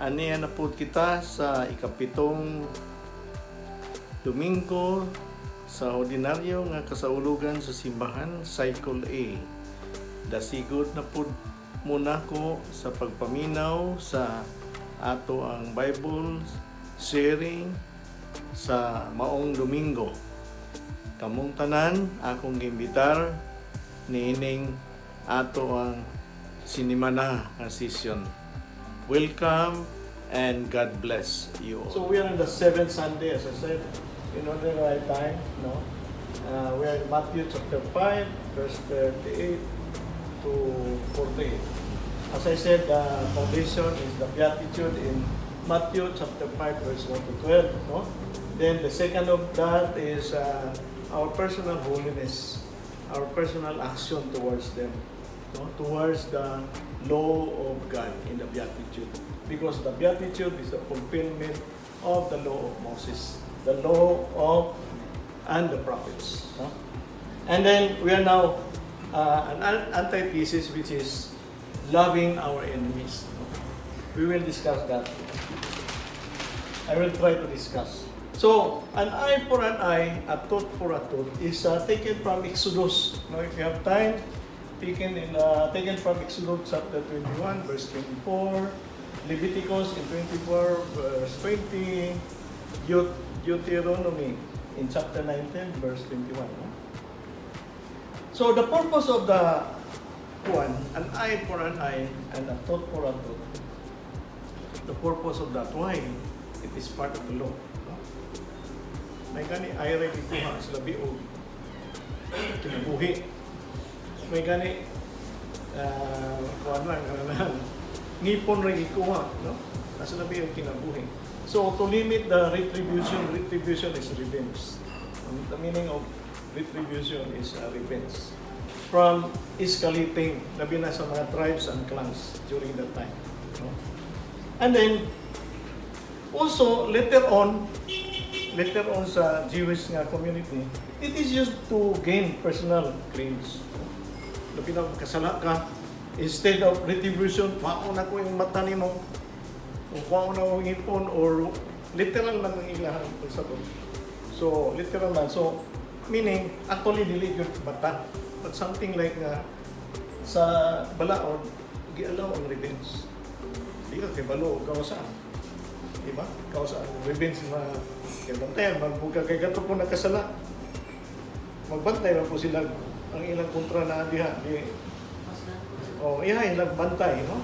Ania na po kita sa 7 Domingo sa ordinaryo nga kasaulugan sa simbahan, Cycle A. Dasigod na po muna ko sa pagpaminaw sa ato ang Bible sharing sa maong Domingo. Kamong tanan akong giimbitar niining ato ang sinimana nga session. Welcome and God bless you all. So we are in the seventh Sunday, as I said, in ordinary time, no? We are in Matthew chapter 5, verse 38 to 48. As I said, the foundation is the Beatitude in Matthew chapter 5, verse 1 to 12, no? Then the second of that is our personal holiness, our personal action towards them, no? Towards the law of God in the Beatitude. Because the Beatitude is the fulfillment of the law of Moses, the law of and the prophets. No? And then we are now an antithesis, which is loving our enemies. No? We will discuss that. I will try to discuss. So, an eye for an eye, a tooth for a tooth is taken from Exodus. Now, if you have time, taken from Exodus chapter 21, verse 24, Leviticus in 24, verse 20, Deuteronomy in chapter 19, verse 21. No? So, the purpose of the one, an eye for an eye and a tooth for a tooth, the purpose of that, why? It is part of the law. No? May gani eye ra gikuha sa labi og kinabuhi. May gani kuan lang kanang ngipon ra gikuha, no? Nasa labi og kinabuhi. So to limit the retribution, retribution is revenge. The meaning of retribution is revenge. From escalating, labi na sa mga tribes and clans during that time. No? And then, also, later on sa Jewish nga community, it is used to gain personal claims. Labi na kasala ka, instead of retribution, kuhaon nako yung mata nimo, o kuhaon nako yung ngipon, or literal man ang ilahang pagsabot. So, literal man. So, meaning, actually, dili gyud mata. But something like nga, sa balaod, gi-allow ang revenge. Di ka kay balo, kawasaan. Di ba? Kawasaan. Revenge na kay bantayan, magbuka kay kato po nakasala. Magbantay man po sila ang ilang kontra na diha. Di, oh, iya, ilang bantay, no?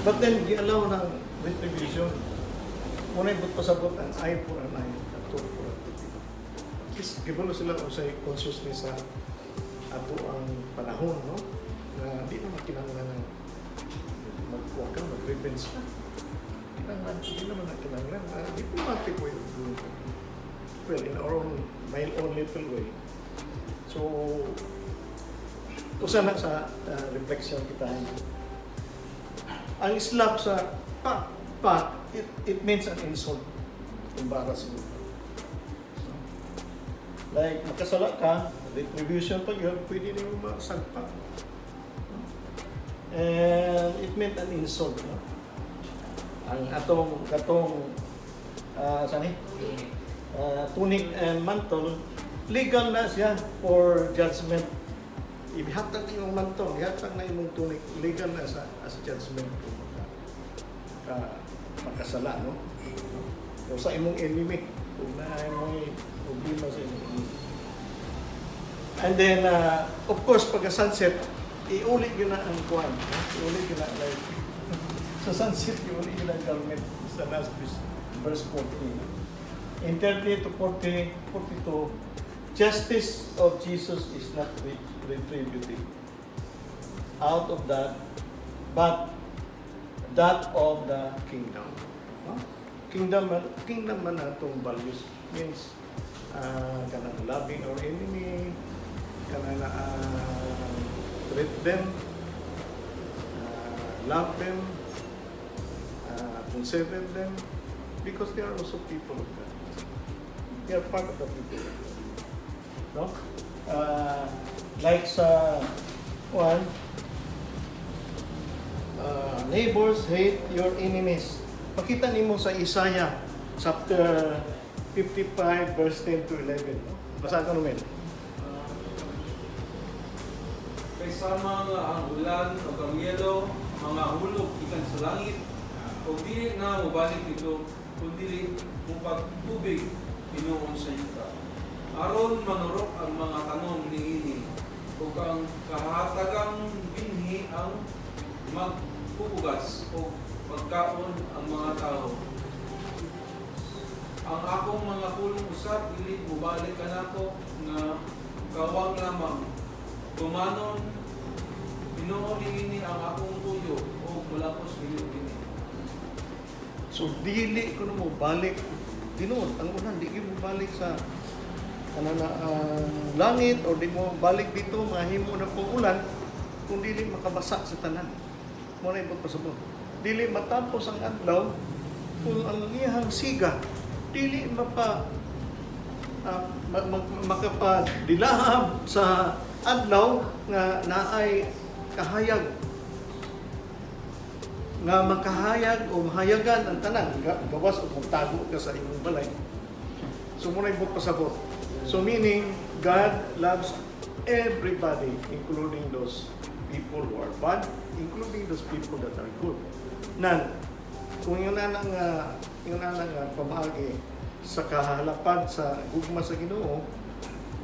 But then, gi-allow ng retribution. Muna yung pasabot an eye for an eye, a tooth for a tooth. At least, gibalo sila kung sa consciousness sa ato ang panahon, no? Na di naman kinahanglan ng magkuha ka, mag-revenge ka. Kinahanglan, di naman na kinahanglan. Diplomatic way of doing it. Well, in our own, my own little way. So, usa na sa reflection kita. Ang slap sa pa, pa, it means an insult. Embarrassment. So, like, makasala ka, retribution pa yun, pwede na yung masagpa. And it meant an insult. No? Ang atong, katong, saan eh? Tunic and mantle, legal na siya for judgment. Ihatag na imong mantle, ihatag na imong tunic, legal na sa as judgment kung makasala, no? O sa imong enemy, kung na mo problema sa imong enemy. And then, of course, pagka sunset, iuli yun na ang kuwan. No? Iuli yun na, like, sa sunset, iuli yun ang garment sa last verse, verse 40. In 30 to 40, 42, justice of Jesus is not retributive out of that, but that of the kingdom. No? Kingdom, kingdom man atong values means kanang loving our enemy, kanang treat them, love them, consider them, because they are also people of God. They are part of the people of God. No? Like sa one, neighbors, hate your enemies. Makita nimo sa Isaiah chapter 55 verse 10 to 11. No? Basa ka naman. Kay sama nga ang ulan ug ang yelo mga hulog gikan sa langit ug dili na mobalik didto kun dili mopatubig hinuon sa yuta, aron manurok ang mga tanom niini ug ang kahatagang binhi ang magpupugas ug pagkaon ang mga tao. Ang akong mga pulong usab dili mobalik kanako nga kawang lamang. Tumanon hinuon niini ang akong tuyo ug molapos dili kini. So dili kuno mo balik tinuod ang ulan, di gyud mo balik sa ano na ang langit or di mo balik dito mahimo na pong ulan kung dili makabasa sa tanan. Mao na imong pasabot. Dili matapos ang adlaw kung ang iyang siga dili mapa makapadilahab sa adlaw nga naay kahayag, nga makahayag o mahayagan ang tanan, gawas o kung tago ka sa imong balay. So mao na imong pasabot. So meaning God loves everybody, including those people who are bad, including those people that are good. Nan kung yun na nga pamaagi sa kahalapad sa gugma sa Ginoo,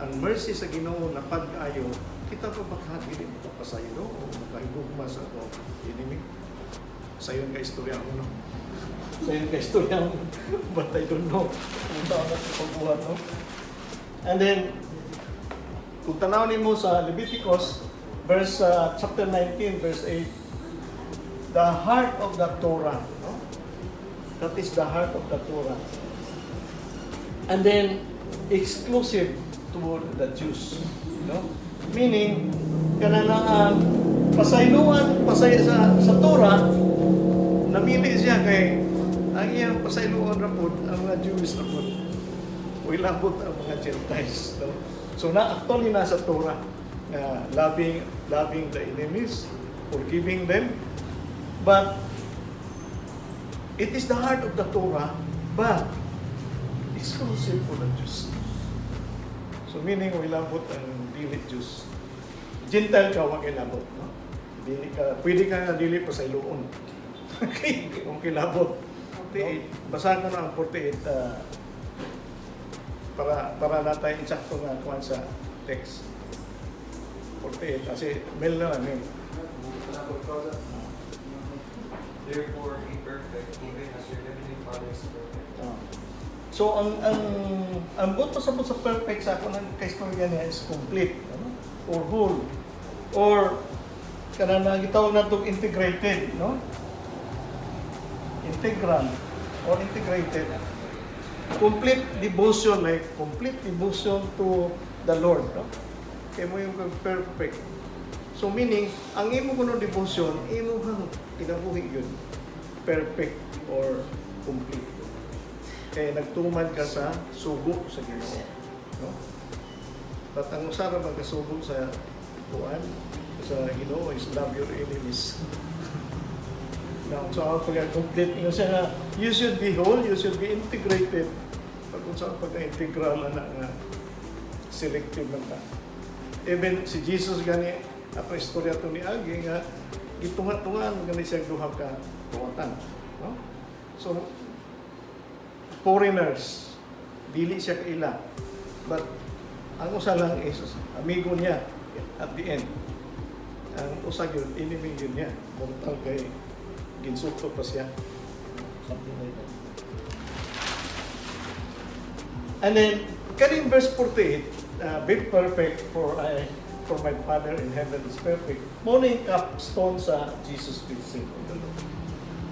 ang mercy sa Ginoo lapad kaayo, kita pa baka dili makapasaylo o makahigugma sa ato enemy? Sayon ka istorya mo, no? Sayon ka istorya mo. But I don't know kung saan na ito pagbuhat, no? And then, kung tanaw nimo sa Leviticus, verse chapter 19, verse 8, the heart of the Torah, no? That is the heart of the Torah. And then, exclusive to the Jews. No? Meaning, kana na ang pasayloan, pasay sa Torah, namili siya kay ang iyang pasayloan ra pod ang mga Jewish ra pod. O ilabot ang mga Gentiles. No? So na actually nasa Torah nga loving the enemies, forgiving them. But it is the heart of the Torah, but exclusive for the Jews. So meaning, ilabot ang dili Jews. Gentile ka, wag ilabot. No? Dili ka, pwede ka nga dili pasayloon. Okay, kung kilabot. 48, basahan ko na ang 48 para na tayo insakto nga kuan sa text. 48 kasi Mel na lang, Mel. Therefore, be perfect, even as your heavenly Father is perfect. Ah. So ang buot pasabot sa perfect sa ako ng kaistorya niya is complete, ano? Or whole, or kanang na gitawag natong integrated, no? Integral or integrated. Complete devotion, like complete devotion to the Lord, no? Kay mao yung perfect. So meaning, ang imo kuno devotion, imo hang kinabuhi yun perfect or complete. Kaya nagtuman ka sa sugo sa Ginoo, no? But ang usa ra magkasugo sa kuan sa Ginoo is love your enemies. Now, so ang pagka-complete ingon siya nga you should be whole, you should be integrated. Pag unsa ang pagka-integral ana nga selective man ka. Even si Jesus gani, ako istorya to ni Agi nga gitunga-tungaan gani siya duha ka tuwatan, no? So foreigners, dili siya kaila. But ang usa lang is amigo niya at the end. Ang usa yun, enemy yun niya. Mortal kay ginsulto pa siya. Something like that. And then, kaning verse 48, "Be perfect for my Father in heaven is perfect." Mao na yung capstone sa Jesus teaching of the law.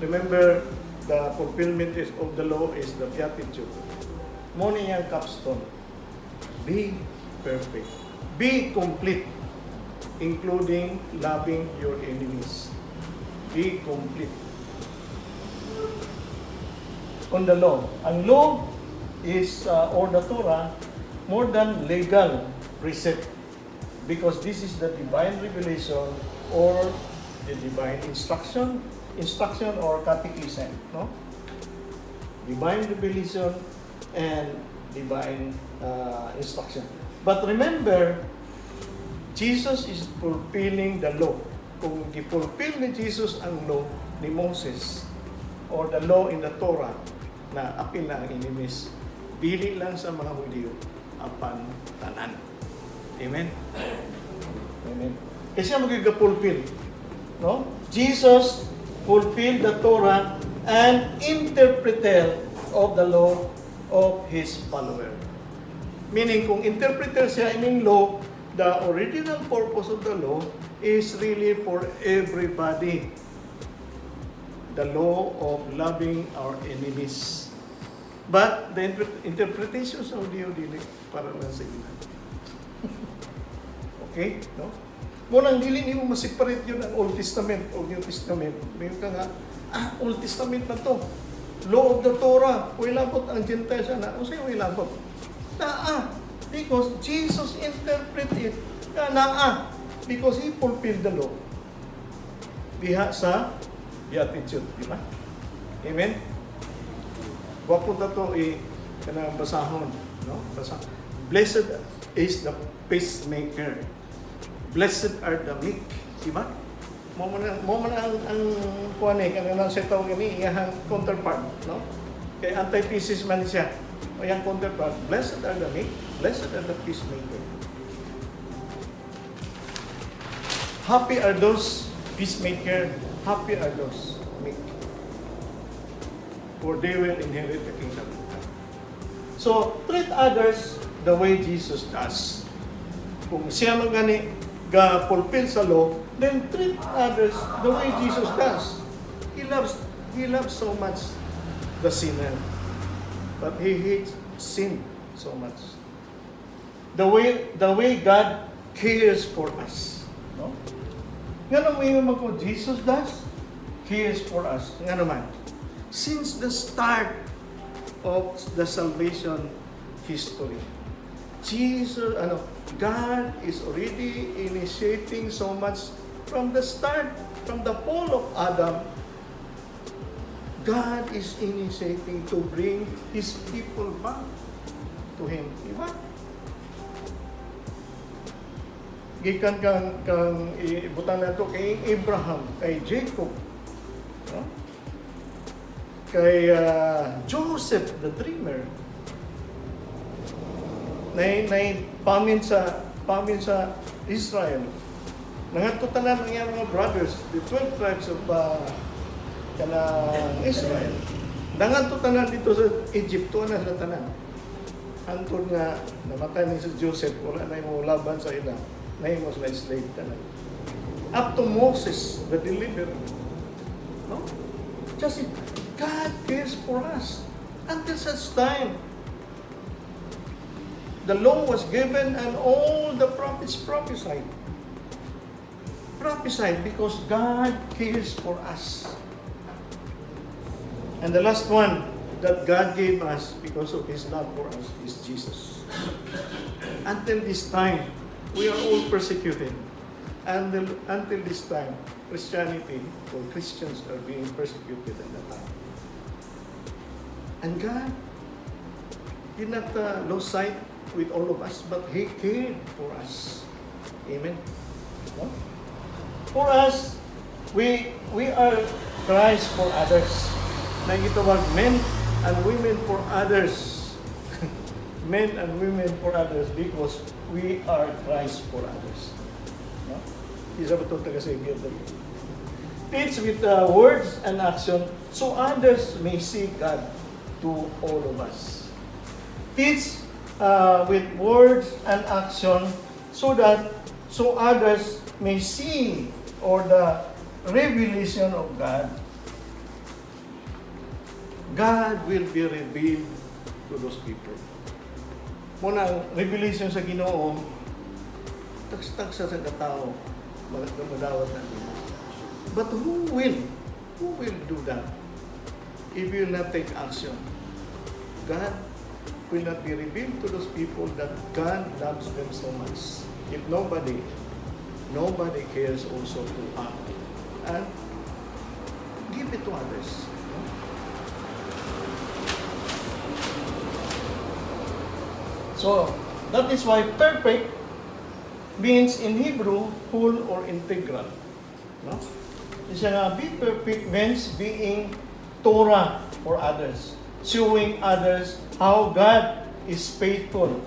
Remember, the fulfillment of the law is the Beatitude. Mao na yung capstone. Be perfect. Be complete, including loving your enemies. Be complete. On the law. Ang law is, or the Torah, more than legal precept because this is the divine revelation or the divine instruction or catechism, no? Divine revelation and divine instruction. But remember, Jesus is fulfilling the law. Kung gi-fulfill ni Jesus ang law ni Moses or the law in the Torah na apil na ang enemies, dili lang sa mga Hudiyo, apan tanan. Amen? Amen. Kasi siya magiga-fulfill. No? Jesus fulfilled the Torah and interpreter of the law of his follower. Meaning, kung interpreter siya ining law, the original purpose of the law is really for everybody. The law of loving our enemies. But the interpretations of the dili para lang sa ila. Okay? No? Mao nang dili nimo ma-separate gyud ang Old Testament o New Testament. May ka nga, Old Testament na to. Law of the Torah. Way labot ang Gentiles na. Unsay way labot? Naa. Because Jesus interpret it nga naa. Because He fulfilled the law. Diha sa Beatitude, di ba? Amen? Wa po ta to i kanang basahon, no? Basa. Blessed is the peacemaker. Blessed are the meek, di ba? Mao man ang kuan eh, kanang nang sa tawag ni iyang counterpart, no? Kay antithesis man siya. O iyang counterpart, blessed are the meek, blessed are the peacemaker. Happy are those peacemaker, happy are those meek. For they will inherit the kingdom of God. So, treat others the way Jesus does. Kung siya man gani ga fulfill sa law, then treat others the way Jesus does. He loves so much the sinner. But he hates sin so much. The way God cares for us. No? Nga naman yung ko, Jesus does, cares for us. Nga naman, since the start of the salvation history, Jesus, ano, God is already initiating so much from the start, from the fall of Adam. God is initiating to bring His people back to Him. Diba? Gikan kang ibutang nato kay Abraham, kay Jacob, no? Kay Joseph the dreamer. Nay pamin sa Israel. Nangadto tanan ang iyang mga brothers, the 12 tribes of kanang Israel. Nangadto tanan dito sa Egypto na sila tanan. Hantod nga namatay ni si Joseph, wala na yung laban sa ila. Nahimo sila slave tanan. Up to Moses, the deliverer. No? Just it, God cares for us until such time. The law was given and all the prophets prophesied. Prophesied because God cares for us. And the last one that God gave us because of His love for us is Jesus. Until this time, we are all persecuted. Until this time, Christianity or Christians are being persecuted at that time. And God did not lose sight with all of us, but He cared for us. Amen. No? For us, we are Christ for others. Nagitawag men and women for others. Men and women for others because we are Christ for others. No? Isa ba itong taga-Savior? Teach with words and action so others may see God to all of us. Teach with words and action so others may see or the revelation of God. God will be revealed to those people. Mao na ang revelation sa Ginoo, tagsa-tagsa sa katao, madawat natin. But who will? Who will do that? If you will not take action, God will not be revealed to those people that God loves them so much. If nobody cares also to act and give it to others. No? So, that is why perfect means in Hebrew, whole or integral. No? Isa nga, be perfect means being Torah for others, showing others how God is faithful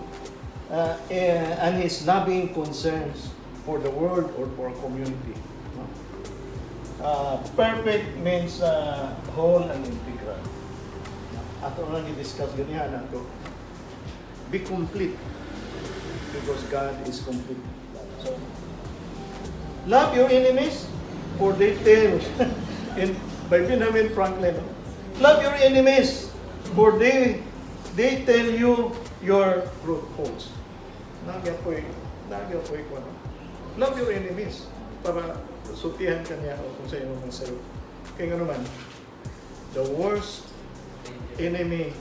and His loving concerns for the world or for a community. No? Perfect means whole and integral. Ato lang i-discuss ganihan ato. Be complete because God is complete. So, love your enemies, for they tell in by Benjamin Franklin. No? Love your enemies, for they tell you your root faults. Nagya po ko, no? Love your enemies para sultihan ka niya o kung sa iyo man sa'yo. Kaya nga naman, the worst enemy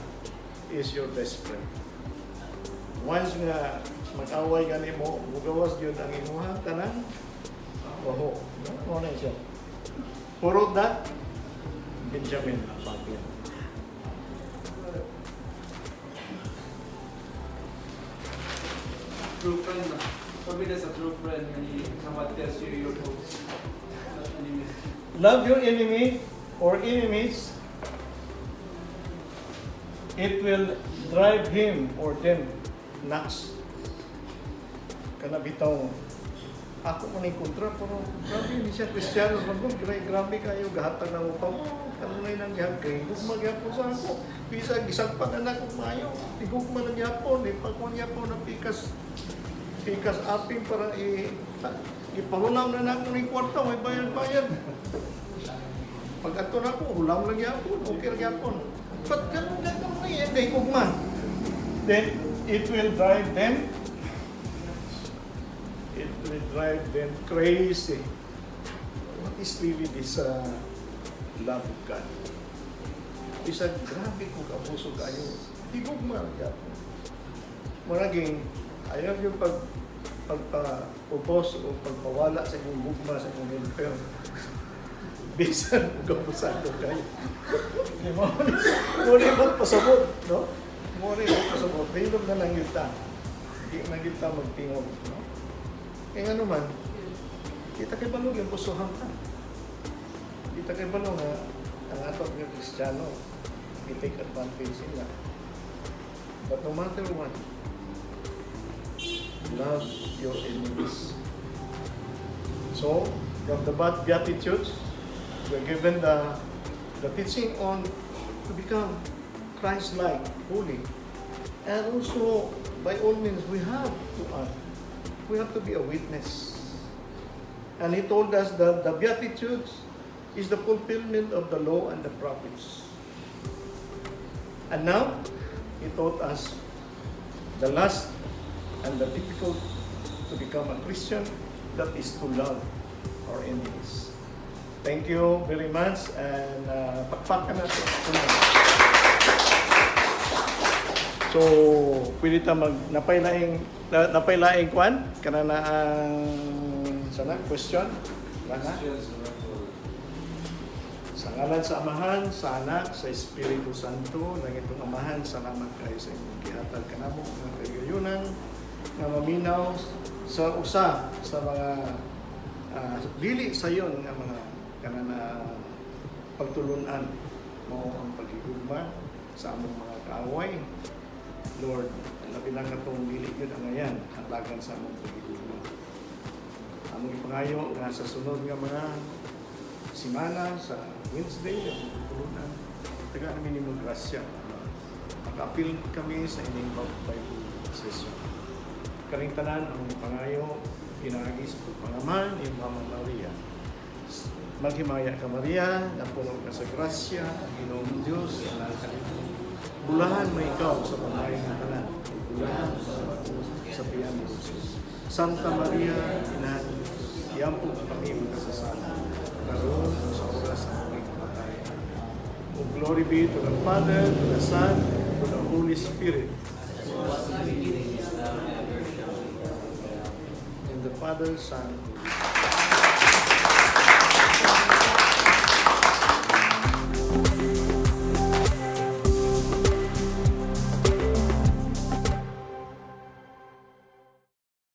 is your best friend. Once nga mag-away gani mo, mugawas gyud ang imuha tanang baho. No? Mao na siya. Who wrote that? Benjamin Franklin. True friend na. Sabi na sa true friend when someone tells you your faults, not enemies. Love your enemy or enemies. It will drive him or them nuts. Kana bitaw ako man yung kontra, pero grabe hindi siya Kristiyano. Grabe, grabe, grabe kayo, gahatag na mo pa mo. Kanunay nang gihapon, gugma gyapon sa ako. Bisa, gisagpan na na kong maayo. Igugma na gyapon, ipagkuhan gyapon na pikas, pikas aping para ipahulaw na nako ni kwarta, may bayad-bayad. Pag ato na ako, hulaw lang gyapon, okay lang gyapon. But ganun ganun na yan, kay gugma. Then, it will drive them crazy. What is really this love of God? Isa, grabe kung kapuso kayo. Higugma lang gyapon. Muraging, ayaw yung pagpa-ubos o pagpawala sa inyong gugma sa inyong helper. Bisan kung kabusado kayo. Di mo mo ni pasabot, no? Mo ni pasabot. Hilom na lang yun ta. Di na gyud ta magtingog, no? Kaya nga naman, kita kay balog yung pusuhan ka. Kita kay balog nga ang ato nga Kristiyano, i-take advantage sila. But no matter what, love your enemies. So, from the Beatitudes, we're given the teaching on to become Christ-like, holy. And also, by all means, we have to act. We have to be a witness. And he told us that the Beatitudes is the fulfillment of the law and the prophets. And now, he taught us the last and the difficult to become a Christian, that is to love our enemies. Thank you very much and pakpakan natin. So, pwede ta mag napay laing kwan kana na ang sana question. Wala na? Questions, no? Sa ngalan sa Amahan, sa Anak, sa Espiritu Santo, langitong Amahan, salamat kayo sa inyong gihatag kanamo nga kagayunan nga maminaw sa usa sa mga dili sayon nga mga kanana pagtulunan mao ang paghigugma sa among mga kaaway. Lord, labi na katong dili gyud ang ngayan, hatagan sa among paghigugma. Among ipangayo nga sa sunod nga mga simana sa Wednesday, ang pagtulunan, tagaan namin nimong grasya. Maka-apil kami sa inyong Bible session. Karing tanan ang pangayo pinaagi sa pagpangamahan ni Mama Maria. Maghimaya ka, Maria, napuno ka sa grasya, ang Ginoong Diyos, ang kanito. Bulahan mo ikaw sa pamahay ng tanan. Bulahan sa tiyan ni Jesus. Santa Maria, Inahan, iampo kami makasasala. Karon sa oras ng aming kamatayan. O glory be to the Father, to the Son, to the Holy Spirit. In the Father, Son, Holy Spirit.